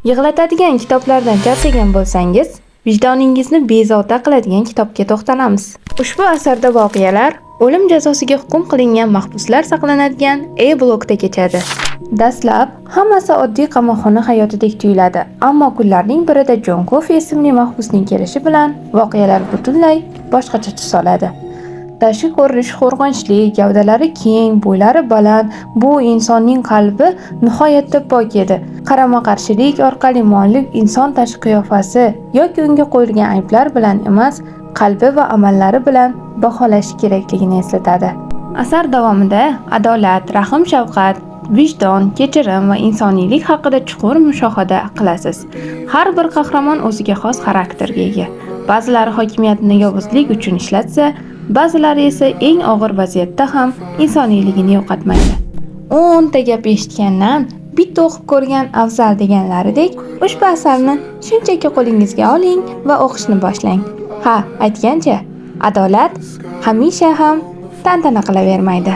Yig'latadigan kitoblardan charchagan bo'lsangiz, vijdoningizni bezovta qiladigan kitobga to'xtalamiz. Ushbu asarda voqealar o'lim jazosiga hukm qilingan mahbuslar saqlanadigan E blokda kechadi. Dastlab hammasi oddiy qamoqxona hayotidek tuyuladi, ammo kunlarning birida Jon Kofi ismli mahbusning kelishi bilan voqealar butunlay boshqacha tus oladi. Tashqi ko'rinishi qo'rqinchli, gavdalari keng, bo'ylari baland, bu insonning qalbi nihoyatda pok edi. Qarama-qarshilik orqali muallif inson tashqi qiyofasi yoki unga qo'yilgan ayblar bilan emas, qalbi va amallari bilan baholashi kerakligini eslatadi. Asar davomida adolat, rahm-shafqat, vijdon, kechirim va insoniylik haqida chuqur mushohada qilasiz. Har bir qahramon o'ziga xos xarakterga ega. Ba'zilari hokimiyatni yovuzlik uchun ishlatsa, ba'zilari esa eng og'ir vaziyatda ham insoniyligini yo'qotmaydi. 10 ta gap eshitgandan bitta o'qib ko'rgan afzal deganlaridek, ushbu asarni shunchaki qo'lingizga oling va o'qishni boshlang. Ha, aytgancha, adolat hamisha ham tantana qilavermaydi.